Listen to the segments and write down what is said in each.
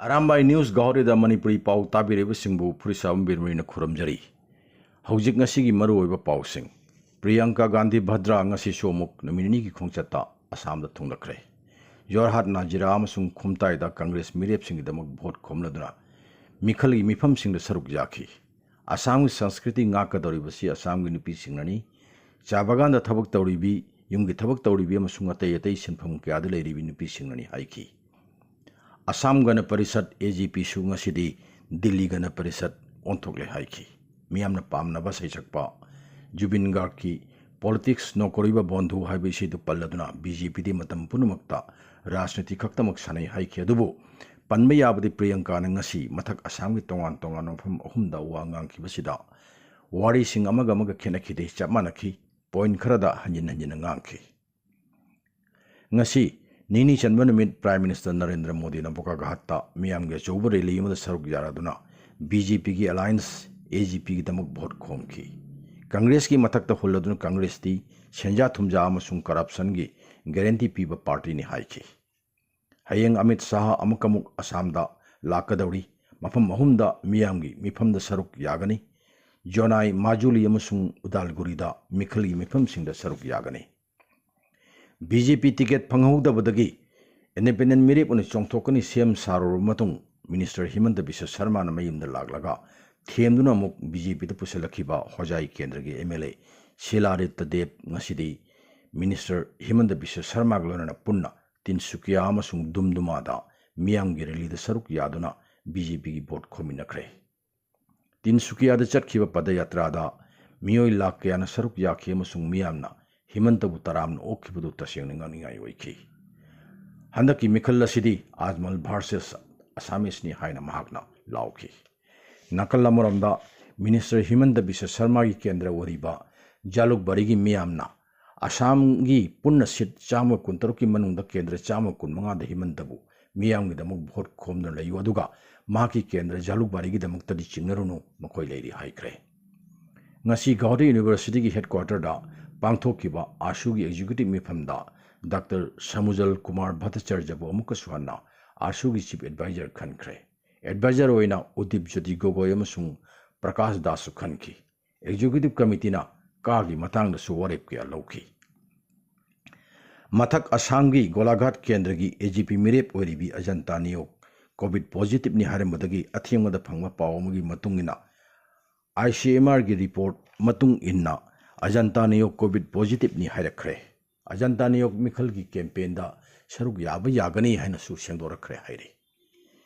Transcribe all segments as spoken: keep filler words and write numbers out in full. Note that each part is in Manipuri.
ꯑꯔꯥꯝꯕꯥꯏ ꯅ꯭ꯌꯨꯁ ꯒꯧꯍꯥꯇꯤꯗ ꯃꯅꯤꯄꯨꯔꯤ ꯄꯥꯎ ꯇꯥꯕꯤꯔꯤꯕꯁꯤꯡꯕꯨ ꯐꯨꯔꯤꯠꯁꯥꯕꯝ ꯕꯤꯔꯃꯔꯤꯅ ꯈꯨꯔꯨꯝꯖꯔꯤ꯫ ꯍꯧꯖꯤꯛ ꯉꯁꯤꯒꯤ ꯃꯔꯨꯑꯣꯏꯕ ꯄꯥꯎꯁꯤꯡ꯫ ꯄ꯭ꯔꯤꯌꯥꯡꯀꯥ ꯒꯥꯟꯙꯤ ꯚꯗ꯭ꯔꯥ ꯉꯁꯤꯁꯨ ꯑꯃꯨꯛ ꯅꯨꯃꯤꯠ ꯅꯤꯅꯤꯒꯤ ꯈꯣꯡꯆꯠꯇ ꯑꯁꯥꯝꯗ ꯊꯨꯡꯂꯈ꯭ꯔꯦ꯫ ꯖꯣꯔꯍꯥꯠ, ꯅꯥꯖꯤꯔꯥ ꯑꯃꯁꯨꯡ ꯈꯨꯝꯇꯥꯏꯗ ꯀꯪꯒ꯭ꯔꯦꯁ ꯃꯤꯔꯦꯞꯁꯤꯡꯒꯤꯗꯃꯛ ꯚꯣꯠ ꯈꯣꯝꯂꯗꯨꯅ ꯃꯤꯈꯜꯒꯤ ꯃꯤꯐꯝꯁꯤꯡꯗ ꯁꯔꯨꯛ ꯌꯥꯈꯤ꯫ ꯑꯁꯥꯝꯒꯤ ꯁꯪꯁꯀ꯭ꯔꯤꯇꯤ ꯉꯥꯛꯀꯗꯧꯔꯤꯕꯁꯤ ꯑꯁꯥꯝꯒꯤ ꯅꯨꯄꯤꯁꯤꯡꯅꯅꯤ꯫ ꯆꯥ ꯕꯥꯒꯥꯟꯗ ꯊꯕꯛ ꯇꯧꯔꯤꯕꯤ, ꯌꯨꯝꯒꯤ ꯊꯕꯛ ꯇꯧꯔꯤꯕꯤ ꯑꯃꯁꯨꯡ ꯑꯇꯩ ꯑꯇꯩ ꯁꯤꯟꯐꯝ ꯀꯌꯥꯗ ꯂꯩꯔꯤꯕꯤ ꯅꯨꯄꯤꯁꯤꯡꯅꯅꯤ ꯍꯥꯏꯈꯤ꯫ ꯑꯁꯥꯝ ꯒꯅ ꯄꯔꯤꯁꯠ, ꯑꯦ ꯖꯤ ꯄꯤꯁꯨ ꯉꯁꯤꯗꯤ ꯗꯤꯜꯂꯤ ꯒꯅ ꯄꯔꯤꯁꯠ ꯑꯣꯟꯊꯣꯛꯂꯦ ꯍꯥꯏꯈꯤ꯫ ꯃꯤꯌꯥꯝꯅ ꯄꯥꯝꯅꯕ ꯁꯩꯁꯛꯄ ꯖꯨꯕꯤꯟ ꯒꯥꯔꯒꯀꯤ ꯄꯣꯂꯤꯇꯤꯛꯁ ꯅꯣꯀꯔꯤꯕ ꯕꯣꯟꯙꯨ ꯍꯥꯏꯕ ꯏꯁꯩꯗꯨ ꯄꯜꯂꯗꯨꯅ ꯕꯤ ꯖꯦ ꯄꯤꯗꯤ ꯃꯇꯝ ꯄꯨꯝꯅꯃꯛꯇ ꯔꯥꯖꯅꯤꯇꯤ ꯈꯛꯇꯃꯛ ꯁꯥꯟꯅꯩ ꯍꯥꯏꯈꯤ꯫ ꯑꯗꯨꯕꯨ ꯄꯟꯕ ꯌꯥꯕꯗꯤ ꯄ꯭ꯔꯤꯌꯪꯀꯥꯅ ꯉꯁꯤ ꯃꯊꯛ ꯑꯁꯥꯝꯒꯤ ꯇꯣꯉꯥꯟ ꯇꯣꯉꯥꯟꯕ ꯃꯐꯝ ꯑꯍꯨꯝꯗ ꯋꯥ ꯉꯥꯡꯈꯤꯕꯁꯤꯗ ꯋꯥꯔꯤꯁꯤꯡ ꯑꯃꯒ ꯑꯃꯒ ꯈꯦꯠꯅꯈꯤꯗꯦ, ꯆꯞ ꯃꯥꯟꯅꯈꯤ꯫ ꯄꯣꯏꯟ ꯈꯔꯗ ꯍꯟꯖꯤꯟ ꯍꯟꯖꯤꯟꯅ ꯉꯥꯡꯈꯤ꯫ ꯉꯁꯤ ꯅꯤꯅꯤ ꯆꯟꯕ ꯅꯨꯃꯤꯠ ꯄ꯭ꯔꯥꯏꯝ ꯃꯤꯅꯤꯁꯇꯔ ꯅꯔꯦꯟꯗ꯭ꯔ ꯃꯣꯗꯤꯅ ꯕꯣꯀꯥꯒꯍꯥꯠꯇ ꯃꯤꯌꯥꯝꯒꯤ ꯑꯆꯧꯕ ꯔꯦꯂꯤ ꯑꯃꯗ ꯁꯔꯨꯛ ꯌꯥꯔꯗꯨꯅ ꯕꯤ ꯖꯦ ꯄꯤꯒꯤ ꯑꯦꯂꯥꯏꯟꯁ ꯑꯦ ꯖꯤ ꯄꯤꯒꯤꯗꯃꯛ ꯚꯣꯠ ꯈꯣꯝꯈꯤ꯫ ꯀꯪꯒ꯭ꯔꯦꯁꯀꯤ ꯃꯊꯛꯇ ꯍꯨꯜꯂꯗꯨꯅ ꯀꯪꯒ꯭ꯔꯦꯁꯇꯤ ꯁꯦꯟꯖꯥ ꯊꯨꯝꯖꯥ ꯑꯃꯁꯨꯡ ꯀꯔꯞꯁꯟꯒꯤ ꯒꯦꯔꯦꯟꯇꯤ ꯄꯤꯕ ꯄꯥꯔꯇꯤꯅꯤ ꯍꯥꯏꯈꯤ꯫ ꯍꯌꯦꯡ ꯑꯃꯤꯠ ꯁꯥꯍ ꯑꯃꯨꯛꯀꯃꯨꯛ ꯑꯁꯥꯝꯗ ꯂꯥꯛꯀꯗꯧꯔꯤ꯫ ꯃꯐꯝ ꯑꯍꯨꯝꯗ ꯃꯤꯌꯥꯝꯒꯤ ꯃꯤꯐꯝꯗ ꯁꯔꯨꯛ ꯌꯥꯒꯅꯤ꯫ ꯖꯣꯅꯥꯏ, ꯃꯥꯖꯨꯂꯤ ꯑꯃꯁꯨꯡ ꯎꯗꯥꯜꯒꯨꯔꯤꯗ ꯃꯤꯈꯜꯒꯤ ꯃꯤꯐꯝꯁꯤꯡꯗ ꯁꯔꯨꯛ ꯌꯥꯒꯅꯤ꯫ ꯕꯤ ꯖꯦ ꯄꯤ ꯇꯤꯀꯦꯠ ꯐꯪꯍꯧꯗꯕꯗꯒꯤ ꯏꯟꯗꯤꯄꯦꯟꯗꯦꯟ ꯃꯤꯔꯦꯞ ꯑꯣꯏꯅ ꯆꯣꯡꯊꯣꯛꯀꯅꯤ ꯁꯦꯝ ꯁꯥꯔꯨꯔꯕ ꯃꯇꯨꯡ ꯃꯤꯅꯤꯁꯇꯔ ꯍꯤꯃꯟꯇ ꯕꯤꯁ꯭ꯋ ꯁꯔꯃꯥꯅ ꯃꯌꯨꯝꯗ ꯂꯥꯛꯂꯒ ꯊꯦꯝꯗꯨꯅ ꯑꯃꯨꯛ ꯕꯤ ꯖꯦ ꯄꯤꯗ ꯄꯨꯁꯤꯜꯂꯛꯈꯤꯕ ꯍꯣꯖꯥꯏ ꯀꯦꯟꯗ꯭ꯔꯒꯤ ꯑꯦꯝ ꯑꯦꯜ ꯑꯦ ꯁꯤꯂꯥꯔꯤꯠꯇ ꯗꯦꯕ ꯉꯁꯤꯗꯤ ꯃꯤꯅꯤꯁꯇꯔ ꯍꯤꯃꯟꯇ ꯕꯤꯁ꯭ꯋ ꯁꯔꯃꯥꯒ ꯂꯣꯏꯅꯅ ꯄꯨꯟꯅ ꯇꯤꯟꯁꯨꯀꯤꯌꯥ ꯑꯃꯁꯨꯡ ꯗꯨꯝꯗꯨꯃꯥꯗ ꯃꯤꯌꯥꯝꯒꯤ ꯔꯦꯂꯤꯗ ꯁꯔꯨꯛ ꯌꯥꯗꯨꯅ ꯕꯤ ꯖꯦ ꯄꯤꯒꯤ ꯚꯣꯠ ꯈꯣꯝꯃꯤꯟꯅꯈ꯭ꯔꯦ꯫ ꯇꯤꯟꯁꯨꯀꯤꯌꯥꯗ ꯆꯠꯈꯤꯕ ꯄꯗꯌꯥꯇ꯭ꯔꯥꯗ ꯃꯤꯑꯣꯏ ꯂꯥꯈ ꯀꯌꯥꯅ ꯁꯔꯨꯛ ꯌꯥꯈꯤ ꯑꯃꯁꯨꯡ ꯃꯤꯌꯥꯝꯅ ꯍꯤꯃꯟꯇꯕꯨ ꯇꯔꯥꯝꯅ ꯑꯣꯛꯈꯤꯕꯗꯨ ꯇꯁꯦꯡꯅ ꯉꯛꯅꯤꯡꯉꯥꯏ ꯑꯣꯏꯈꯤ꯫ ꯍꯟꯗꯛꯀꯤ ꯃꯤꯈꯜ ꯑꯁꯤꯗꯤ ꯑꯖꯃꯜ ꯚꯥꯔꯁꯦꯁ ꯑꯁꯥꯃꯤꯁꯅꯤ ꯍꯥꯏꯅ ꯃꯍꯥꯛꯅ ꯂꯥꯎꯈꯤ꯫ ꯅꯥꯀꯜ ꯑꯃꯔꯣꯝꯗ ꯃꯤꯅꯤꯁꯇꯔ ꯍꯤꯃꯟꯇ ꯕꯤꯁ꯭ꯋ ꯁꯔꯃꯥꯒꯤ ꯀꯦꯟꯗ꯭ꯔ ꯑꯣꯏꯔꯤꯕ ꯖꯥꯂꯨꯛꯕꯥꯔꯤꯒꯤ ꯃꯤꯌꯥꯝꯅ ꯑꯁꯥꯝꯒꯤ ꯄꯨꯟꯅ ꯁꯤꯠ ꯆꯥꯝꯃ ꯀꯨꯟꯇꯔꯨꯛꯀꯤ ꯃꯅꯨꯡꯗ ꯀꯦꯟꯗ꯭ꯔ ꯆꯥꯝꯃ ꯀꯨꯟꯃꯉꯥꯗ ꯍꯤꯃꯟꯇꯕꯨ ꯃꯤꯌꯥꯝꯒꯤꯗꯃꯛ ꯚꯣꯠ ꯈꯣꯝꯗꯨꯅ ꯂꯩꯌꯨ, ꯑꯗꯨꯒ ꯃꯍꯥꯛꯀꯤ ꯀꯦꯟꯗ꯭ꯔ ꯖꯥꯂꯨꯛꯕꯥꯔꯤꯒꯤꯗꯃꯛꯇꯗꯤ ꯆꯤꯡꯅꯔꯨꯅꯨ, ꯃꯈꯣꯏ ꯂꯩꯔꯤ ꯍꯥꯏꯈ꯭ꯔꯦ꯫ ꯉꯁꯤ ꯒꯧꯍꯥꯇꯤ ꯌꯨꯅꯤꯚꯔꯁꯤꯇꯤꯒꯤ ꯍꯦꯗꯀ꯭ꯋꯥꯇꯔꯗ ꯄꯥꯡꯊꯣꯛꯈꯤꯕ ꯑꯥꯁꯨꯒꯤ ꯑꯦꯛꯖꯤꯀ꯭ꯌꯨꯇꯤꯚ ꯃꯤꯐꯝꯗ ꯗꯥꯛꯇꯔ ꯁꯃꯨꯖꯜ ꯀꯨꯃꯥꯔ ꯚꯠꯇꯆꯥꯔꯖꯕꯨ ꯑꯃꯨꯛꯀꯁꯨ ꯍꯟꯅ ꯑꯥꯁꯨꯒꯤ ꯆꯤꯐ ꯑꯦꯗꯚꯥꯏꯖꯔ ꯈꯟꯈ꯭ꯔꯦ꯫ ꯑꯦꯗꯚꯥꯏꯖꯔ ꯑꯣꯏꯅ ꯎꯗꯤꯞ ꯖ꯭ꯌꯣꯇꯤ ꯒꯣꯒꯣꯏ ꯑꯃꯁꯨꯡ ꯄ꯭ꯔꯀꯥꯁ ꯗꯥꯁꯁꯨ ꯈꯟꯈꯤ꯫ ꯑꯦꯛꯖꯤꯀ꯭ꯌꯨꯇꯤꯚ ꯀꯃꯤꯇꯤꯅ ꯀꯥꯒꯤ ꯃꯇꯥꯡꯗꯁꯨ ꯋꯥꯔꯦꯞ ꯀꯌꯥ ꯂꯧꯈꯤ꯫ ꯃꯊꯛ ꯑꯁꯥꯝꯒꯤ ꯒꯣꯂꯥꯘꯥꯠ ꯀꯦꯟꯗ꯭ꯔꯒꯤ ꯑꯦ ꯖꯤ ꯄꯤ ꯃꯤꯔꯦꯞ ꯑꯣꯏꯔꯤꯕꯤ ꯑꯖꯟꯇꯥ ꯅꯤꯌꯣꯛ ꯀꯣꯚꯤꯗ ꯄꯣꯖꯤꯇꯤꯚꯅꯤ ꯍꯥꯏꯔꯝꯕꯗꯒꯤ ꯑꯊꯦꯡꯕꯗ ꯐꯪꯕ ꯄꯥꯎ ꯑꯃꯒꯤ ꯃꯇꯨꯡ ꯏꯟꯅ, ꯑꯥꯏ ꯁꯤ ꯑꯦꯝ ꯑꯥꯔꯒꯤ ꯔꯤꯄꯣꯔꯠ ꯃꯇꯨꯡ ꯏꯟꯅ, ꯑꯖꯟꯇꯥ ꯅꯤꯌꯣꯛ ꯀꯣꯚꯤꯗ ꯄꯣꯖꯤꯇꯤꯚꯅꯤ ꯍꯥꯏꯔꯛꯈ꯭ꯔꯦ꯫ ꯑꯖꯟꯇꯥ ꯅꯤꯌꯣꯛ ꯃꯤꯈꯜꯒꯤ ꯀꯦꯝꯄꯦꯟꯗ ꯁꯔꯨꯛ ꯌꯥꯕ ꯌꯥꯒꯅꯤ ꯍꯥꯏꯅꯁꯨ ꯁꯦꯡꯗꯣꯔꯛꯈ꯭ꯔꯦ ꯍꯥꯏꯔꯤ꯫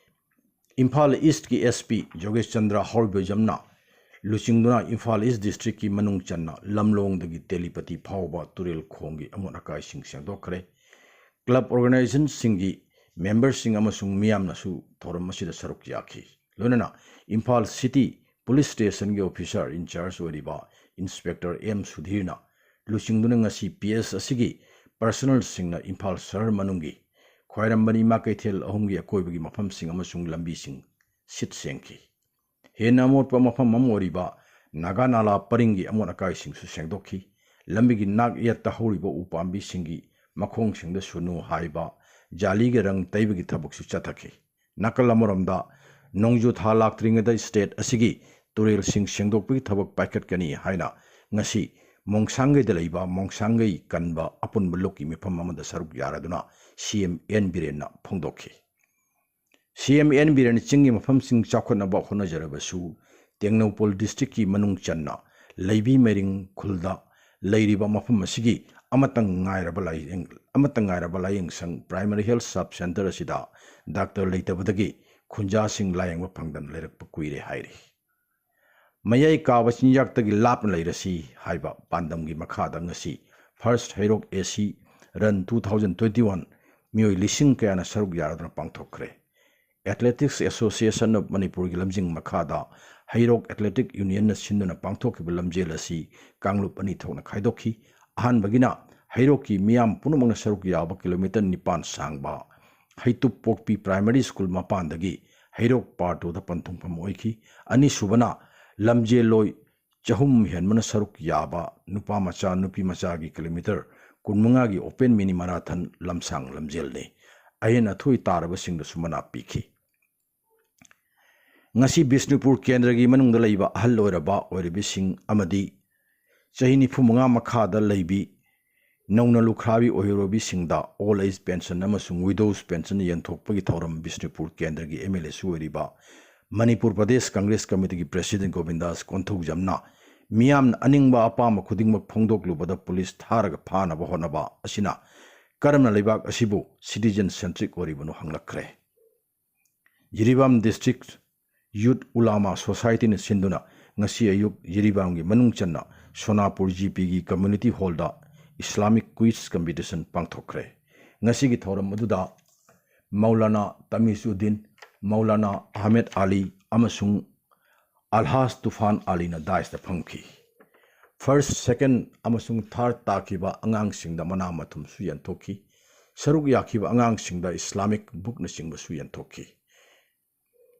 ꯏꯝꯐꯥꯜ ꯏꯁ꯭ꯠꯀꯤ ꯑꯦꯁ ꯄꯤ ꯖꯣꯒꯦꯁ ꯆꯟꯗ꯭ꯔ ꯍꯥꯎꯔꯕꯣꯏꯖꯝꯅ ꯂꯨꯆꯤꯡꯗꯨꯅ ꯏꯝꯐꯥꯜ ꯏꯁ꯭ꯠ ꯗꯤꯁꯇ꯭ꯔꯤꯛꯀꯤ ꯃꯅꯨꯡ ꯆꯟꯅ ꯂꯝꯂꯣꯡꯗꯒꯤ ꯇꯦꯂꯤꯄꯇꯤ ꯐꯥꯎꯕ ꯇꯨꯔꯦꯜ ꯈꯣꯡꯒꯤ ꯑꯃꯣꯠ ꯑꯀꯥꯏꯁꯤꯡ ꯁꯦꯡꯗꯣꯛꯈ꯭ꯔꯦ꯫ ꯀ꯭ꯂꯕ ꯑꯣꯔꯒꯅꯥꯏꯖꯦꯁꯟꯁꯤꯡꯒꯤ ꯃꯦꯝꯕꯔꯁꯤꯡ ꯑꯃꯁꯨꯡ ꯃꯤꯌꯥꯝꯅꯁꯨ ꯊꯧꯔꯝ ꯑꯁꯤꯗ ꯁꯔꯨꯛ ꯌꯥꯈꯤ꯫ ꯂꯣꯏꯅꯅ ꯏꯝꯐꯥꯜ ꯁꯤꯇꯤ ꯄꯨꯂꯤꯁ ꯁ꯭ꯇꯦꯁꯟꯒꯤ ꯑꯣꯐꯤꯁꯥꯔ ꯏꯟꯆꯥꯔꯖ ꯑꯣꯏꯔꯤꯕ ꯏꯟꯁꯄꯦꯛꯇꯔ ꯑꯦꯝ ꯁꯨꯙꯤꯔꯅ ꯂꯨꯆꯤꯡꯗꯨꯅ ꯉꯁꯤ ꯄꯤ ꯑꯦꯁ ꯑꯁꯤꯒꯤ ꯄꯔꯁꯅꯦꯜꯁꯤꯡꯅ ꯏꯝꯐꯥꯜ ꯁꯍꯔ ꯃꯅꯨꯡꯒꯤ ꯈ꯭ꯋꯥꯏꯔꯝꯕꯟ ꯏꯃꯥ ꯀꯩꯊꯦꯜ ꯑꯍꯨꯝꯒꯤ ꯑꯀꯣꯏꯕꯒꯤ ꯃꯐꯝꯁꯤꯡ ꯑꯃꯁꯨꯡ ꯂꯝꯕꯤꯁꯤꯡ ꯁꯤꯠ ꯁꯦꯡꯈꯤ꯫ ꯍꯦꯟꯅ ꯑꯃꯣꯠꯄ ꯃꯐꯝ ꯑꯃ ꯑꯣꯏꯔꯤꯕ ꯅꯥꯒꯥ ꯅꯥꯂꯥ ꯄꯔꯤꯡꯒꯤ ꯑꯃꯣꯠ ꯑꯀꯥꯏꯁꯤꯡꯁꯨ ꯁꯦꯡꯗꯣꯛꯈꯤ꯫ ꯂꯝꯕꯤꯒꯤ ꯅꯥꯛ ꯌꯦꯠꯇ ꯍꯧꯔꯤꯕ ꯎ ꯄꯥꯝꯕꯤꯁꯤꯡꯒꯤ ꯃꯈꯣꯡꯁꯤꯡꯗ ꯁꯨꯅꯨ ꯍꯥꯏꯕ ꯖꯥꯂꯤꯒꯤ ꯔꯪ ꯇꯩꯕꯒꯤ ꯊꯕꯛꯁꯨ ꯆꯠꯊꯈꯤ꯫ ꯅꯥꯀꯜ ꯑꯃꯔꯣꯝꯗ, ꯅꯣꯡꯖꯨ ꯊꯥ ꯂꯥꯛꯇ꯭ꯔꯤꯉꯩꯗ ꯁ꯭ꯇꯦꯠ ꯑꯁꯤꯒꯤ ꯇꯨꯔꯦꯜꯁꯤꯡ ꯁꯦꯡꯗꯣꯛꯄꯒꯤ ꯊꯕꯛ ꯄꯥꯏꯈꯠꯀꯅꯤ ꯍꯥꯏꯅ ꯉꯁꯤ ꯃꯣꯡꯁꯥꯡꯒꯩꯗ ꯂꯩꯕ ꯃꯣꯡꯁꯥꯡꯒꯩ ꯀꯟꯕ ꯑꯄꯨꯟꯕ ꯂꯨꯞꯀꯤ ꯃꯤꯐꯝ ꯑꯃꯗ ꯁꯔꯨꯛ ꯌꯥꯔꯗꯨꯅ ꯁꯤ ꯑꯦꯝ ꯑꯦꯟ ꯕꯤꯔꯦꯟꯅ ꯐꯣꯡꯗꯣꯛꯈꯤ꯫ ꯁꯤ ꯑꯦꯝ ꯑꯦꯟ ꯕꯤꯔꯦꯟꯅ ꯆꯤꯡꯒꯤ ꯃꯐꯝꯁꯤꯡ ꯆꯥꯎꯈꯠꯅꯕ ꯍꯣꯠꯅꯖꯔꯕꯁꯨ, ꯇꯦꯡꯅꯧꯄꯜ ꯗꯤꯁꯇ꯭ꯔꯤꯛꯀꯤ ꯃꯅꯨꯡ ꯆꯟꯅ ꯂꯩꯕꯤ ꯃꯩꯔꯤꯡ ꯈꯨꯜꯗ ꯂꯩꯔꯤꯕ ꯃꯐꯝ ꯑꯁꯤꯒꯤ ꯑꯃꯠꯇ ꯉꯥꯏꯔꯕ ꯂꯥꯏꯌꯦꯡ-, ꯑꯃꯠꯇ ꯉꯥꯏꯔꯕ ꯂꯥꯏꯌꯦꯡ ꯁꯪ ꯄ꯭ꯔꯥꯏꯃꯔꯤ ꯍꯦꯜꯊ ꯁꯕ ꯁꯦꯟꯇꯔ ꯑꯁꯤꯗ ꯗꯥꯛꯇꯔ ꯂꯩꯇꯕꯗꯒꯤ ꯈꯨꯟꯖꯥꯁꯤꯡ ꯂꯥꯌꯦꯡꯕ ꯐꯪꯗꯅ ꯂꯩꯔꯛꯄ ꯀꯨꯏꯔꯦ ꯍꯥꯏꯔꯤ꯫ ꯃꯌꯥꯏ ꯀꯥꯕ ꯆꯤꯟꯖꯥꯛꯇꯒꯤ ꯂꯥꯞꯅ ꯂꯩꯔꯁꯤ ꯍꯥꯏꯕ ꯄꯥꯟꯗꯝꯒꯤ ꯃꯈꯥꯗ ꯉꯁꯤ ꯐꯥꯔꯁꯠ ꯍꯩꯔꯣꯛ ꯑꯦ ꯁꯤ run two thousand twenty one ꯃꯤꯑꯣꯏ ꯂꯤꯁꯤꯡ ꯀꯌꯥꯅ ꯁꯔꯨꯛ ꯌꯥꯔꯗꯨꯅ ꯄꯥꯡꯊꯣꯛꯈ꯭ꯔꯦ꯫ ꯑꯦꯊꯂꯦꯇꯤꯛꯁ ꯑꯦꯁꯣꯁꯤꯌꯦꯁꯟ ꯑꯣꯐ ꯃꯅꯤꯄꯨꯔꯒꯤ ꯂꯝꯖꯤꯡ ꯃꯈꯥꯗ ꯍꯩꯔꯣꯛ ꯑꯦꯊꯂꯦꯇꯤꯛ ꯌꯨꯅꯤꯌꯟꯅ ꯁꯤꯟꯗꯨꯅ ꯄꯥꯡꯊꯣꯛꯈꯤꯕ ꯂꯝꯖꯦꯜ ꯑꯁꯤ ꯀꯥꯡꯂꯨꯞ ꯑꯅꯤ ꯊꯣꯛꯅ ꯈꯥꯏꯗꯣꯛꯈꯤ꯫ ꯑꯍꯥꯟꯕꯒꯤꯅ ꯍꯩꯔꯣꯛꯀꯤ ꯃꯤꯌꯥꯝ ꯄꯨꯝꯅꯃꯛꯅ ꯁꯔꯨꯛ ꯌꯥꯕ ꯀꯤꯂꯣꯃꯤꯇꯔ ꯅꯤꯄꯥꯟ ꯁꯥꯡꯕ ꯍꯩꯇꯨꯞꯄꯣꯛꯄꯤ ꯄ꯭ꯔꯥꯏꯃꯔꯤ ꯁ꯭ꯀꯨꯜ ꯃꯄꯥꯟꯗꯒꯤ ꯍꯩꯔꯣꯛ ꯄꯥꯔꯠ ꯇꯨꯗ ꯄꯟꯊꯨꯡꯐꯝ ꯑꯣꯏꯈꯤ꯫ ꯑꯅꯤꯁꯨꯕꯅ ꯂꯝꯖꯦꯜꯂꯣꯏ ꯆꯍꯨꯝ ꯍꯦꯟꯕꯅ ꯁꯔꯨꯛ ꯌꯥꯕ ꯅꯨꯄꯥ ꯃꯆꯥ, ꯅꯨꯄꯤ ꯃꯆꯥꯒꯤ ꯀꯤꯂꯣꯃꯤꯇꯔ ꯀꯨꯟꯃꯉꯥꯒꯤ ꯑꯣꯄꯦꯟ ꯃꯤꯅꯤ ꯃꯔꯥꯊꯟ ꯂꯝꯁꯥꯡ ꯂꯝꯖꯦꯜꯅꯤ꯫ ꯑꯍꯦꯟ ꯑꯊꯣꯏ ꯇꯥꯔꯕꯁꯤꯡꯗꯁꯨ ꯃꯅꯥ ꯄꯤꯈꯤ꯫ ꯉꯁꯤ ꯕꯤꯁꯅꯨꯄꯨꯔ ꯀꯦꯟꯗ꯭ꯔꯒꯤ ꯃꯅꯨꯡꯗ ꯂꯩꯕ ꯑꯍꯜ ꯑꯣꯏꯔꯕ ꯑꯣꯏꯔꯤꯕꯁꯤꯡ ꯑꯃꯗꯤ ꯆꯍꯤ ꯅꯤꯐꯨ ꯃꯉꯥ ꯃꯈꯥꯗ ꯂꯩꯕꯤ ꯅꯧꯅ ꯂꯨꯈ꯭ꯔꯥꯕꯤ ꯑꯣꯏꯍꯧꯔꯕꯤꯁꯤꯡꯗ old age pension ꯑꯃꯁꯨꯡ widows pension ꯌꯦꯟꯊꯣꯛꯄꯒꯤ ꯊꯧꯔꯝ ꯕꯤꯁꯅꯨꯄꯨꯔ ꯀꯦꯟꯗ꯭ꯔꯒꯤ MLAꯁꯨ ꯑꯣꯏꯔꯤꯕ ꯃꯅꯤꯄꯨꯔ ꯄ꯭ꯔꯗꯦꯁ ꯀꯪꯒ꯭ꯔꯦꯁ ꯀꯃꯤꯇꯤꯒꯤ president ꯒꯣꯕꯤꯟꯗꯥꯁ ꯀꯣꯟꯊꯧꯖꯝꯅ ꯃꯤꯌꯥꯝꯅ ꯑꯅꯤꯡꯕ ꯑꯄꯥꯝꯕ ꯈꯨꯗꯤꯡꯃꯛ ꯐꯣꯡꯗꯣꯛꯂꯨꯕꯗ ꯄꯨꯂꯤꯁ ꯊꯥꯔꯒ ꯐꯥꯅꯕ ꯍꯣꯠꯅꯕ ꯑꯁꯤꯅ ꯀꯔꯝꯅ ꯂꯩꯕꯥꯛ ꯑꯁꯤꯕꯨ citizen centric ꯑꯣꯏꯔꯤꯕꯅꯣ ꯍꯪꯂꯛꯈ꯭ꯔꯦ꯫ ꯖꯤꯔꯤꯕꯥꯝ District Youth Ulama Societyꯅ ꯁꯤꯟꯗꯨꯅ ꯉꯁꯤ ꯑꯌꯨꯛ ꯖꯤꯔꯤꯕꯥꯝꯒꯤ ꯃꯅꯨꯡ ꯆꯟꯅ ꯁꯣꯅꯥꯄꯨꯔ GPꯒꯤ community hallꯗ Islamic quiz competition ꯄꯥꯡꯊꯣꯛꯈ꯭ꯔꯦ꯫ ꯉꯁꯤꯒꯤ ꯊꯧꯔꯝ ꯑꯗꯨꯗ ꯃꯧꯂꯥꯅꯥ ꯇꯃꯤꯖ ꯎꯗꯤꯟ, ꯃꯧꯂꯥꯅꯥ ꯑꯍꯃꯦꯗ ꯑꯂꯤ ꯑꯃꯁꯨꯡ ꯑꯜꯍꯥꯖ ꯇꯨꯐꯥꯟ ꯑꯂꯤꯅ daiceꯇ ꯐꯝꯈꯤ꯫ First, second ꯑꯃꯁꯨꯡ third ꯇꯥꯈꯤꯕ ꯑꯉꯥꯡꯁꯤꯡꯗ ꯃꯅꯥ ꯃꯊꯨꯝꯁꯨ ꯌꯦꯟꯊꯣꯛꯈꯤ꯫ ꯁꯔꯨꯛ ꯌꯥꯈꯤꯕ ꯑꯉꯥꯡꯁꯤꯡꯗ Islamic bookꯅꯆꯤꯡꯕꯁꯨ ꯌꯦꯟꯊꯣꯛꯈꯤ꯫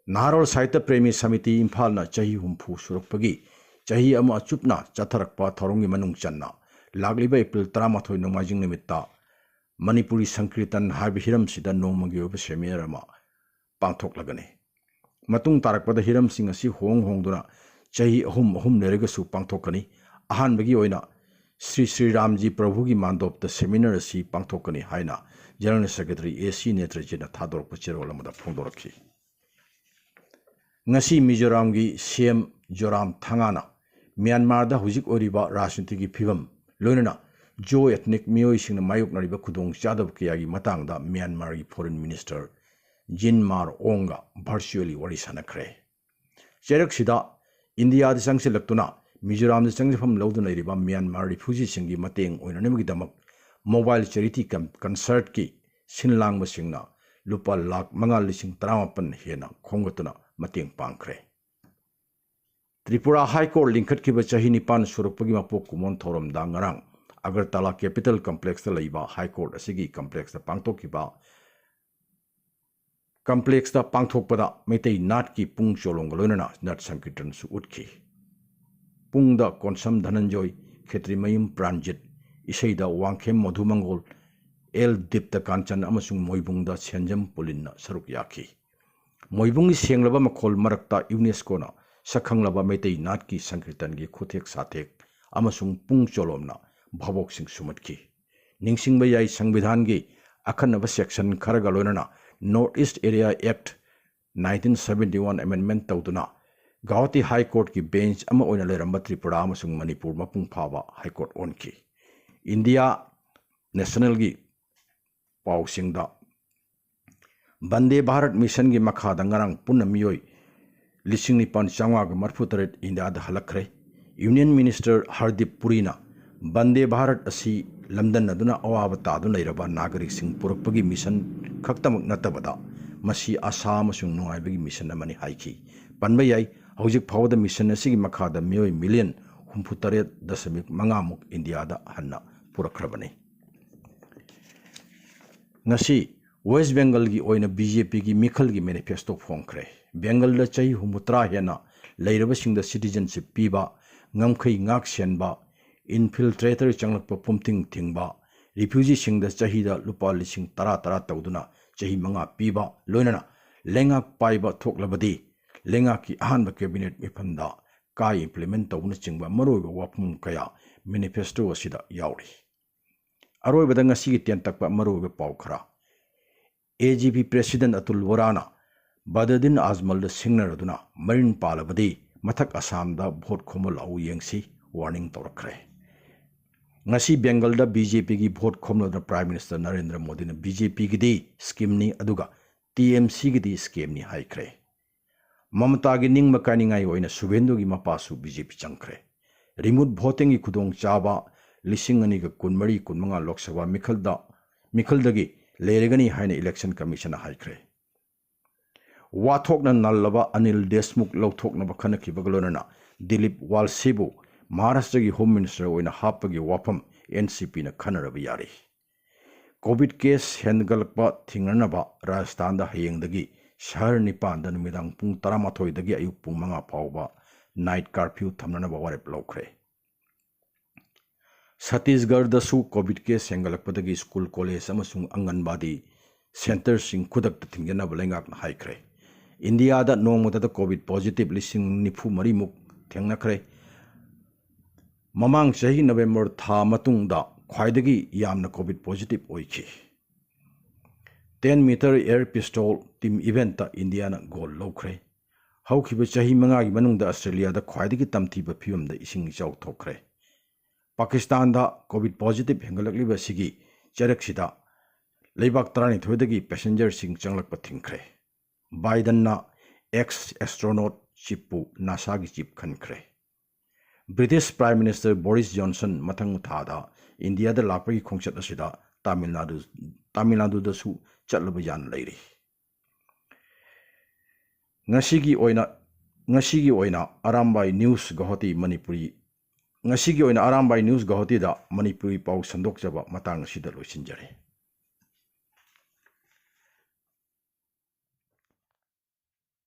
ꯅꯍꯥꯔꯣꯜ ꯁꯥꯍꯤꯇ꯭ꯌ ꯄ꯭ꯔꯦꯃꯤ ꯁꯃꯤꯇꯤ ꯏꯝꯐꯥꯜꯅ ꯆꯍꯤ ꯍꯨꯝꯐꯨ ꯁꯨꯔꯛꯄꯒꯤ ꯆꯍꯤ ꯑꯃ ꯑꯆꯨꯞꯅ ꯆꯠꯊꯔꯛꯄ ꯊꯧꯔꯝꯒꯤ ꯃꯅꯨꯡ ꯆꯟꯅ ꯂꯥꯛꯂꯤꯕ ꯑꯦꯄ꯭ꯔꯤꯜ ꯇꯔꯥꯃꯥꯊꯣꯏ ꯅꯣꯡꯃꯥꯏꯖꯤꯡ ꯅꯨꯃꯤꯠꯇ ꯃꯅꯤꯄꯨꯔꯤ ꯁꯪꯀꯤꯔꯇꯟ ꯍꯥꯏꯕ ꯍꯤꯔꯝꯁꯤꯗ ꯅꯣꯡꯃꯒꯤ ꯑꯣꯏꯕ seminar ꯑꯃ ꯄꯥꯡꯊꯣꯛꯂꯒꯅꯤ꯫ ꯃꯇꯨꯡ ꯇꯥꯔꯛꯄꯗ ꯍꯤꯔꯝꯁꯤꯡ ꯑꯁꯤ ꯍꯣꯡ ꯍꯣꯡꯗꯨꯅ ꯆꯍꯤ ꯑꯍꯨꯝ ꯑꯍꯨꯝ ꯂꯩꯔꯒꯁꯨ ꯄꯥꯡꯊꯣꯛꯀꯅꯤ꯫ ꯑꯍꯥꯟꯕꯒꯤ ꯑꯣꯏꯅ ꯁ꯭ꯔꯤ ꯁ꯭ꯔꯤ ꯔꯥꯝꯖꯤ ꯄ꯭ꯔꯚꯨꯒꯤ ꯃꯥꯟꯗꯣꯞꯇ seminar ꯑꯁꯤ ꯄꯥꯡꯊꯣꯛꯀꯅꯤ ꯍꯥꯏꯅ General Secretary A C ꯅꯦꯇ꯭ꯔꯖꯤꯠꯅ ꯊꯥꯗꯣꯔꯛꯄ ꯆꯦꯔꯣꯜ ꯑꯃꯗ ꯐꯣꯡꯗꯣꯔꯛꯈꯤ꯫ ꯉꯁꯤ ꯃꯤꯖꯣꯔꯥꯝꯒꯤ CM ꯖꯣꯔꯥꯝ ꯊꯥꯡꯒꯥꯅ ꯃ꯭ꯌꯥꯟꯃꯥꯔꯗ ꯍꯧꯖꯤꯛ ꯑꯣꯏꯔꯤꯕ ꯔꯥꯖꯅꯤꯇꯤꯒꯤ ꯐꯤꯕꯝ, ꯂꯣꯏꯅꯅ ꯖꯣ ethnic ꯃꯤꯑꯣꯏꯁꯤꯡꯅ ꯃꯥꯌꯣꯛꯅꯔꯤꯕ ꯈꯨꯗꯣꯡꯆꯥꯗꯕ ꯀꯌꯥꯒꯤ ꯃꯇꯥꯡꯗ ꯃ꯭ꯌꯥꯟꯃꯥꯔꯒꯤ Foreign Minister ꯖꯤꯟ ꯃꯥꯔ ꯑꯣꯡꯒ virtually ꯋꯥꯔꯤ ꯁꯥꯟꯅꯈ꯭ꯔꯦ꯫ ꯆꯩꯔꯛꯁꯤꯗ ꯏꯟꯗꯤꯌꯥꯗ ꯆꯪꯁꯤꯜꯂꯛꯇꯨꯅ ꯃꯤꯖꯣꯔꯥꯝꯗ ꯆꯪꯖꯐꯝ ꯂꯧꯗꯨꯅ ꯂꯩꯔꯤꯕ ꯃ꯭ꯌꯥꯟꯃꯥꯔ refugeeꯁꯤꯡꯒꯤ ꯃꯇꯦꯡ ꯑꯣꯏꯅꯅꯕꯒꯤꯗꯃꯛ mobile charity con-, concertꯀꯤ ꯁꯤꯟ ꯂꯥꯡꯕꯁꯤꯡꯅ ꯂꯨꯄꯥ ꯂꯥꯈ ꯃꯉꯥ ꯂꯤꯁꯤꯡ ꯇꯔꯥꯃꯥꯄꯟ ꯍꯦꯟꯅ ꯈꯣꯝꯒꯠꯇꯨꯅ ꯃꯇꯦꯡ ꯄꯥꯡꯈ꯭ꯔꯦ꯫ ꯇ꯭ꯔꯤꯄꯨꯔꯥ High Court ꯂꯤꯡꯈꯠꯈꯤꯕ ꯆꯍꯤ ꯅꯤꯄꯥꯟ ꯁꯨꯔꯛꯄꯒꯤ ꯃꯄꯣꯛ ꯀꯨꯝꯑꯣꯟ ꯊꯧꯔꯝꯗ ꯉꯔꯥꯡ ꯑꯒꯔꯇꯂꯥ Capitol Complexꯇ ꯂꯩꯕ High Court ꯑꯁꯤꯒꯤ complexꯇ ꯄꯥꯡꯊꯣꯛꯈꯤꯕ, complexꯇ ꯄꯥꯡꯊꯣꯛꯄꯗ ꯃꯩꯇꯩ ꯅꯥꯠꯀꯤ ꯄꯨꯡ ꯆꯣꯂꯣꯝꯒ ꯂꯣꯏꯅꯅ ꯅꯥꯠ ꯁꯪꯀꯤꯔꯇꯟꯁꯨ ꯎꯠꯈꯤ꯫ ꯄꯨꯡꯗ ꯀꯣꯟꯁꯝ ꯙꯅꯟꯖꯣꯏ, ꯈꯦꯇ꯭ꯔꯤꯃꯌꯨꯝ ꯄ꯭ꯔꯥꯟꯖꯤꯠ, ꯏꯁꯩꯗ ꯋꯥꯡꯈꯦꯝ ꯃꯙꯨꯃꯪꯒꯣꯜ, ꯑꯦꯜ ꯗꯤꯞꯇ ꯀꯥꯟꯆꯟ ꯑꯃꯁꯨꯡ ꯃꯣꯏꯕꯨꯡꯗ ꯁꯦꯟꯖꯝ ꯄꯨꯂꯤꯟꯅ ꯁꯔꯨꯛ ꯌꯥꯈꯤ꯫ ꯃꯣꯏꯕꯨꯡꯒꯤ ꯁꯦꯡꯂꯕ ꯃꯈꯣꯜ ꯃꯔꯛꯇ ꯌꯨꯅꯦꯁꯀꯣꯅ ꯁꯛꯈꯪꯂꯕ ꯃꯩꯇꯩ ꯅꯥꯠꯀꯤ ꯁꯪꯀꯤꯔꯇꯟꯒꯤ ꯈꯨꯠꯊꯦꯛ ꯁꯥꯊꯦꯛ ꯑꯃꯁꯨꯡ ꯄꯨꯡ ꯆꯣꯂꯣꯝꯅ ꯚꯥꯕꯣꯛꯁꯤꯡ ꯁꯨꯝꯍꯠꯈꯤ꯫ ꯅꯤꯡꯁꯤꯡꯕ ꯌꯥꯏ, ꯁꯪꯕꯤꯙꯥꯟꯒꯤ ꯑꯈꯟꯅꯕ ꯁꯦꯛꯁꯟ ꯈꯔꯒ ꯂꯣꯏꯅꯅ North East Area Act nineteen seventy one amendment ꯇꯧꯗꯨꯅ ꯒꯧꯍꯥꯇꯤ ꯍꯥꯏ ꯀꯣꯔꯠꯀꯤ ꯕꯦꯟꯆ ꯑꯃ ꯑꯣꯏꯅ ꯂꯩꯔꯝꯕ ꯇ꯭ꯔꯤꯄꯨꯔꯥ ꯑꯃꯁꯨꯡ ꯃꯅꯤꯄꯨꯔ ꯃꯄꯨꯡ ꯐꯥꯕ ꯍꯥꯏ ꯀꯣꯔꯠ ꯑꯣꯟꯈꯤ꯫ ꯏꯟꯗꯤꯌꯥ ꯅꯦꯁꯅꯦꯜꯒꯤ ꯄꯥꯎꯁꯤꯡꯗ, ꯕꯟꯗꯦ ꯚꯥꯔꯠ ꯃꯤꯁꯟꯒꯤ ꯃꯈꯥꯗ ꯉꯔꯥꯡ ꯄꯨꯟꯅ ꯃꯤꯑꯣꯏ ꯂꯤꯁꯤꯡ ꯅꯤꯄꯥꯟ ꯆꯥꯝꯃꯉꯥꯒ ꯃꯔꯤꯐꯨ ꯇꯔꯦꯠ ꯏꯟꯗꯤꯌꯥꯗ ꯍꯜꯂꯛꯈ꯭ꯔꯦ꯫ ꯌꯨꯅꯤꯌꯟ ꯃꯤꯅꯤꯁꯇꯔ ꯍꯔꯗꯤꯞ ꯄꯨꯔꯤꯅ ꯕꯟꯗꯦ ꯚꯥꯔꯠ ꯑꯁꯤ ꯂꯝꯗꯟꯅꯗꯨꯅ ꯑꯋꯥꯕ ꯇꯥꯗꯨꯅ ꯂꯩꯔꯕ ꯅꯥꯒꯔꯤꯛꯁꯤꯡ ꯄꯨꯔꯛꯄꯒꯤ ꯃꯤꯁꯟ ꯈꯛꯇꯃꯛ ꯅꯠꯇꯕꯗ, ꯃꯁꯤ ꯑꯁꯥ ꯑꯃꯁꯨꯡ ꯅꯨꯡꯉꯥꯏꯕꯒꯤ ꯃꯤꯁꯟ ꯑꯃꯅꯤ ꯍꯥꯏꯈꯤ꯫ ꯄꯟꯕ ꯌꯥꯏ, ꯍꯧꯖꯤꯛ ꯐꯥꯎꯕꯗ ꯃꯤꯁꯟ ꯑꯁꯤꯒꯤ ꯃꯈꯥꯗ ꯃꯤꯑꯣꯏ ꯃꯤꯂꯤꯌꯟ ꯍꯨꯝꯐꯨꯇꯔꯦꯠ ꯗꯁꯃꯤꯛ ꯃꯉꯥꯃꯨꯛ ꯏꯟꯗꯤꯌꯥꯗ ꯍꯟꯅ ꯄꯨꯔꯛꯈ꯭ꯔꯕꯅꯤ꯫ ꯉꯁꯤ ꯋꯦꯁ ꯕꯦꯡꯒꯜꯒꯤ ꯑꯣꯏꯅ ꯕꯤ ꯖꯦ ꯄꯤꯒꯤ ꯃꯤꯈꯜꯒꯤ ꯃꯦꯅꯤꯐꯦꯁꯇꯣ ꯐꯣꯡꯈ꯭ꯔꯦ꯫ ꯕꯦꯡꯒꯜꯗ ꯆꯍꯤ ꯍꯨꯝꯐꯨꯇꯔꯥ ꯍꯦꯟꯅ ꯂꯩꯔꯕꯁꯤꯡꯗ ꯁꯤꯇꯤꯖꯟꯁꯤꯞ ꯄꯤꯕ, ꯉꯝꯈꯩ ꯉꯥꯛ ꯁꯦꯟꯕ, ꯏꯟꯐꯤꯜꯇ꯭ꯔꯦꯇꯔ ꯆꯪꯂꯛꯄ ꯄꯨꯝꯊꯤꯡ ꯊꯤꯡꯕ, ꯔꯤꯐ꯭ꯌꯨꯖꯤꯁꯤꯡꯗ ꯆꯍꯤꯗ ꯂꯨꯄꯥ ꯂꯤꯁꯤꯡ ꯇꯔꯥ ꯇꯔꯥ ꯇꯧꯗꯨꯅ ꯆꯍꯤ ꯃꯉꯥ ꯄꯤꯕ, ꯂꯣꯏꯅꯅ ꯂꯩꯉꯥꯛ ꯄꯥꯏꯕ ꯊꯣꯛꯂꯕꯗꯤ ꯂꯩꯉꯥꯛꯀꯤ ꯑꯍꯥꯟꯕ ꯀꯦꯕꯤꯅꯦꯠ ꯃꯤꯐꯝꯗ ꯀꯥꯏ ꯏꯝꯄ꯭ꯂꯤꯃꯦꯟ ꯇꯧꯕꯅꯆꯤꯡꯕ ꯃꯔꯨꯑꯣꯏꯕ ꯋꯥꯐꯝ ꯀꯌꯥ ꯃꯦꯅꯤꯐꯦꯁꯇꯣ ꯑꯁꯤꯗ ꯌꯥꯎꯔꯤ꯫ ꯑꯔꯣꯏꯕꯗ ꯉꯁꯤꯒꯤ ꯇꯦꯟꯇꯛꯄ ꯃꯔꯨꯑꯣꯏꯕ ꯄꯥꯎ ꯈꯔ꯫ A G P president Atul ꯕꯣꯔꯥꯅ ꯕꯗꯔꯗꯤꯟ ꯑꯖꯃꯜꯗ ꯁꯤꯡꯅꯔꯗꯨꯅ ꯃꯔꯤꯟ ꯄꯥꯜꯂꯕꯗꯤ ꯃꯊꯛ ꯑꯁꯥꯝꯗ ꯚꯣꯠ ꯈꯣꯝꯕ ꯂꯥꯛꯎ ꯌꯦꯡꯁꯤ ꯋꯥꯔꯅꯤꯡ ꯇꯧꯔꯛꯈ꯭ꯔꯦ꯫ ꯉꯁꯤ ꯕꯦꯡꯒꯜꯗ ꯕꯤ ꯖꯦ ꯄꯤꯒꯤ ꯚꯣꯠ ꯈꯣꯝꯂꯗꯨꯅ ꯄ꯭ꯔꯥꯏꯝ ꯃꯤꯅꯤꯁꯇꯔ ꯅꯔꯦꯟꯗ꯭ꯔ ꯃꯣꯗꯤꯅ ꯕꯤ ꯖꯦ ꯄꯤꯒꯤꯗꯤ ꯁ꯭ꯀꯤꯝꯅꯤ, ꯑꯗꯨꯒ ꯇꯤ ꯑꯦꯝ ꯁꯤꯒꯤꯗꯤ ꯁ꯭ꯀꯦꯝꯅꯤ ꯍꯥꯏꯈ꯭ꯔꯦ꯫ ꯃꯃꯇꯥꯒꯤ ꯅꯤꯡꯕ ꯀꯥꯏꯅꯤꯡꯉꯥꯏ ꯑꯣꯏꯅ ꯁꯨꯚꯦꯟꯗꯨꯒꯤ ꯃꯄꯥꯁꯨ ꯕꯤ ꯖꯦ ꯄꯤ ꯆꯪꯈ꯭ꯔꯦ꯫ ꯔꯤꯃꯣꯠ ꯚꯣꯇꯤꯡꯒꯤ ꯈꯨꯗꯣꯡꯆꯥꯕ ꯂꯤꯁꯤꯡ ꯑꯅꯤꯒ ꯀꯨꯟꯃꯔꯤ ꯀꯨꯟꯃꯉꯥ ꯂꯣꯛ ꯁꯚꯥ ꯃꯤꯈꯜꯗ, ꯃꯤꯈꯜꯗꯒꯤ ꯂꯩꯔꯒꯅꯤ ꯍꯥꯏꯅ ꯏꯂꯦꯛꯁꯟ ꯀꯃꯤꯁꯟꯅ ꯍꯥꯏꯈ꯭ꯔꯦ꯫ ꯋꯥꯊꯣꯛꯅ ꯅꯜꯂꯕ ꯑꯅꯤꯜ ꯗꯦꯁꯃꯨꯈ ꯂꯧꯊꯣꯛꯅꯕ ꯈꯟꯅꯈꯤꯕꯒ ꯂꯣꯏꯅꯅ ꯗꯤꯂꯤꯞ ꯋꯥꯜꯁꯦꯕꯨ ꯃꯍꯥꯔꯥꯁꯇ꯭ꯔꯒꯤ ꯍꯣꯝ ꯃꯤꯅꯤꯁꯇꯔ ꯑꯣꯏꯅ ꯍꯥꯞꯄꯒꯤ ꯋꯥꯐꯝ ꯑꯦꯟ ꯁꯤ ꯄꯤꯅ ꯈꯟꯅꯔꯕ ꯌꯥꯔꯤ꯫ ꯀꯣꯚꯤꯗ ꯀꯦꯁ ꯍꯦꯟꯒꯠꯂꯛꯄ ꯊꯤꯡꯅꯅꯕ ꯔꯥꯖꯁꯊꯥꯟꯗ ꯍꯌꯦꯡꯗꯒꯤ ꯁꯍꯔ ꯅꯤꯄꯥꯟꯗ ꯅꯨꯃꯤꯗꯥꯡ ꯄꯨꯡ ꯇꯔꯥꯃꯥꯊꯣꯏꯗꯒꯤ ꯑꯌꯨꯛ ꯄꯨꯡ ꯃꯉꯥ ꯐꯥꯎꯕ ꯅꯥꯏꯠ ꯀꯥꯔꯐ꯭ꯌꯨ ꯊꯝꯅꯅꯕ ꯋꯥꯔꯦꯞ ꯂꯧꯈ꯭ꯔꯦ꯫ ꯁꯠꯇꯤꯁꯒꯔꯗꯁꯨ ꯀꯣꯚꯤꯗ ꯀꯦꯁ ꯍꯦꯟꯒꯠꯂꯛꯄꯗꯒꯤ ꯁ꯭ꯀꯨꯜ, ꯀꯣꯂꯦꯖ ꯑꯃꯁꯨꯡ ꯑꯪꯒꯟꯕꯥꯗꯤ ꯁꯦꯟꯇꯔꯁꯤꯡ ꯈꯨꯗꯛꯇ ꯊꯤꯡꯖꯤꯟꯅꯕ ꯂꯩꯉꯥꯛꯅ ꯍꯥꯏꯈ꯭ꯔꯦ꯫ ꯏꯟꯗꯤꯌꯥꯗ ꯅꯣꯡꯃꯗ ꯀꯣꯚꯤꯗ ꯄꯣꯖꯤꯇꯤꯚ ꯂꯤꯁꯤꯡ ꯅꯤꯐꯨ ꯃꯔꯤꯃꯨꯛ ꯊꯦꯡꯅꯈ꯭ꯔꯦ꯫ ꯃꯃꯥꯡ ꯆꯍꯤ ꯅꯕꯦꯝꯕꯔ ꯊꯥ ꯃꯇꯨꯡꯗ ꯈ꯭ꯋꯥꯏꯗꯒꯤ ꯌꯥꯝꯅ ꯀꯣꯚꯤꯗ ꯄꯣꯖꯤꯇꯤꯚ ꯑꯣꯏꯈꯤ꯫ Ten metre air pistol team ꯏꯚꯦꯟꯠꯇ ꯏꯟꯗꯤꯌꯥꯅ ꯒꯣꯜ ꯂꯧꯈ꯭ꯔꯦ꯫ ꯍꯧꯈꯤꯕ ꯆꯍꯤ ꯃꯉꯥꯒꯤ ꯃꯅꯨꯡꯗ ꯑꯁꯇ꯭ꯔꯦꯂꯤꯌꯥꯗ ꯈ꯭ꯋꯥꯏꯗꯒꯤ ꯇꯝꯊꯤꯕ ꯐꯤꯕꯝꯗ ꯏꯁꯤꯡ ꯏꯆꯥꯎ ꯊꯣꯛꯈ꯭ꯔꯦ꯫ ꯄꯥꯀꯤꯁꯇꯥꯟꯗ ꯀꯣꯚꯤꯗ ꯄꯣꯖꯤꯇꯤꯚ ꯍꯦꯟꯒꯠꯂꯛꯂꯤꯕ ꯑꯁꯤꯒꯤ ꯆꯩꯔꯛꯁꯤꯗ ꯂꯩꯕꯥꯛ ꯇꯔꯥꯅꯤꯊꯣꯏꯗꯒꯤ ꯄꯦꯁꯦꯟꯖꯔꯁꯤꯡ ꯆꯪꯂꯛꯄ ꯊꯤꯡꯈ꯭ꯔꯦ꯫ ꯕꯥꯏꯗꯟꯅ ꯑꯦꯛꯁ ꯑꯦꯁꯇ꯭ꯔꯣꯅꯣꯠ ꯆꯤꯞꯄꯨ ꯅꯥꯁꯥꯒꯤ ꯆꯤꯞ ꯈꯟꯈ꯭ꯔꯦ꯫ British prime minister Boris Johnson ꯃꯊꯪ ꯊꯥꯗ ꯏꯟꯗꯤꯌꯥꯗ ꯂꯥꯛꯄꯒꯤ ꯈꯣꯡꯆꯠ ꯑꯁꯤꯗ ꯇꯥꯃꯤꯜ ꯅꯥꯗꯨ, ꯇꯥꯃꯤꯜ ꯅꯥꯗꯨꯗꯁꯨ ꯆꯠꯂꯕ ꯌꯥꯅ ꯂꯩꯔꯤ꯫ ꯉꯁꯤꯒꯤ ꯑꯣꯏꯅ, ꯉꯁꯤꯒꯤ ꯑꯣꯏꯅ ꯑꯔꯥꯝꯕꯥꯏ ꯅ꯭ꯌꯨꯁ ꯒꯧꯍꯥꯇꯤ ꯃꯅꯤꯄꯨꯔꯤ, ꯉꯁꯤꯒꯤ ꯑꯣꯏꯅ ꯑꯔꯥꯝꯕꯥꯏ ꯅ꯭ꯌꯨꯁ ꯒꯧꯍꯥꯇꯤꯗ ꯃꯅꯤꯄꯨꯔꯤ ꯄꯥꯎ ꯁꯟꯗꯣꯛꯆꯕ ꯃꯇꯥꯡ ꯑꯁꯤꯗ ꯂꯣꯏꯁꯤꯟꯖꯔꯦ꯫